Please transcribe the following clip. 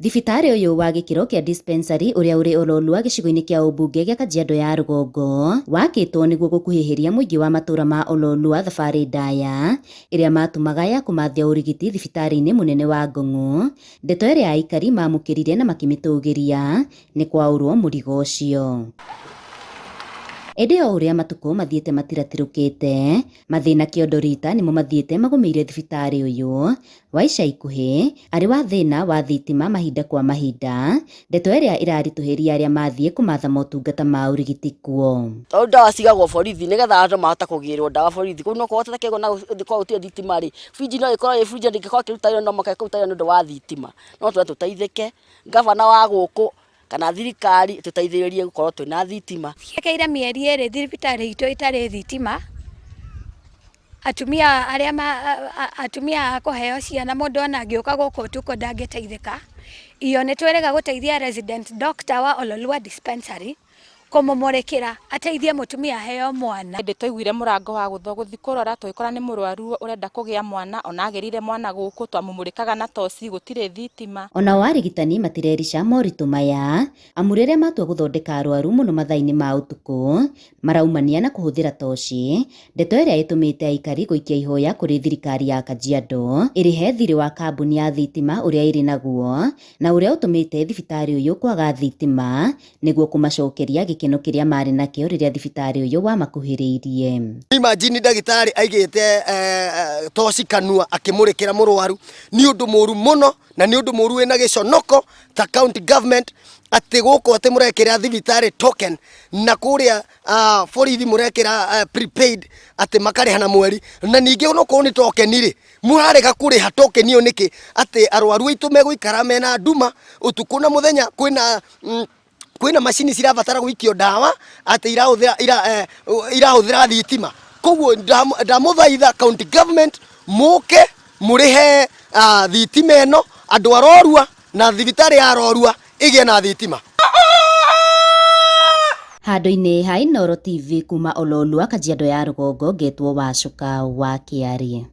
Thibitarĩ ũyũ wa gĩkĩro kĩa dispensary ũrĩa ũrĩ Ololua gĩcigo-inĩ kĩa ũmbunge gĩa Kajiado ya rũgongo wakĩtwo nĩguo gũkuhĩhĩria mũingĩ wa matũra ma Ololua thabarĩ ndaya ĩrĩa matumaga ya kũmathia ũrigiti thibitarĩ-inĩ mũnene wa Ngong'o. Ndeto ĩrĩa aikari mamũkĩrire na makĩmĩtũgĩria nĩ kwaũrwo mũrigo ũcio. Ĩndĩ o ũrĩa matukũ mathiĩte matiratirũkĩte, mathĩna kĩondo rita nĩmo mathiĩte magũmĩire thibitarĩ ũyũ wa ica ikuhĩ arĩ wa thĩna wa thitima mahinda kwa mahinda, ndeto ĩrĩa ĩraritũhĩria arĩa mathiĩ kũmatha motungata ma ũrigiti kuo. Tondũ ndawa cigagwo borithi nĩgetha andũ mahote kũgĩrwo ndawa borithi. Kũu no kũhoteke na gũkorwo gũtirĩ thitima rĩ, burinji no ĩkorwo ĩ burinji na ndĩngĩkorwo ĩkĩruta wĩra no mũhaka ĩkũruta wĩra nĩ ũndũ wa thitima. No twende tũteithĩke, ngabana wa gũkũ kana thirikari ĩtũteithĩrĩrie gũkorwo twĩna thitima. Ciĩkĩire mĩeri ĩrĩ thibitarĩ itũ ĩtarĩ thitima, atumia arĩa ma, atumia a kũheo ciana mũndũ ona angĩũka gũkũ ũtukũ ndangĩteithĩka. Iyo nĩ twĩrĩga gũteithia resident doctor wa Ololua dispensary kũmũmũrĩkĩra ateithie mũtumia aheo mwana. Hĩndĩ twaiguire mũrango wa gũthwo gũthiĩ kũrora tũgĩkora nĩ mũrwaru ũrenda kũgĩa mwana ona agĩrĩire mwana gũkũ twamũmũrĩkaga na toci gũtirĩ thitima. Onao arigitani matirerica moritũ maya amu rĩrĩa matua gũthondeka arwaru mũno mathaa-inĩ ma ũtukũ maraumania na kũhũthĩra toci, ndeto ĩrĩa ĩtũmĩte aikari gũikia ihoya kũrĩ thirikari ya Kajiado ĩrĩhe thirĩ wa kambuni ya thitima ũrĩa ĩrĩ naguo na ũrĩa ũtũmĩte thibitarĩ ũyũ kwaga thitima nĩguo kũmacokeria gĩkeno kĩrĩa marĩ nakĩo rĩrĩa thibitarĩ ũyũ wamakuhĩrĩirie. Imagine ndagĩtarĩ aigĩte eh, toci kanua akĩmũrĩkĩra mũrwaru nĩ ũndũ mũru mũno na nĩ ũndũ mũru wĩna gĩconoko ta county government atĩ gũkũ atĩ mũrekĩra thibitarĩ token na kũrĩa uh, borithi mũrekĩra uh, prepaid atĩ makarĩha na mweri na ningĩ onokorwo nĩ token rĩ mũrarega kũrĩha token ĩyo nĩkĩ atĩ arwaru aitũ megũikara mena nduma ũtukũ na mũthenya kwĩna mm, kwĩna macini cirabatara gũikio ndawa atĩ irahũthĩra ira, eh, irahũthĩra thitima koguo ndamũthaitha county government mũke mũrĩhe ah, thitima ĩno andũ arorua na thibitarĩ ya Arorua ĩgĩe na thitima. Handũ-inĩ ha Inooro TV kuma Ololua, Kajiado ya Rũgongo, ngetwo Wacuka wa Kĩarĩ.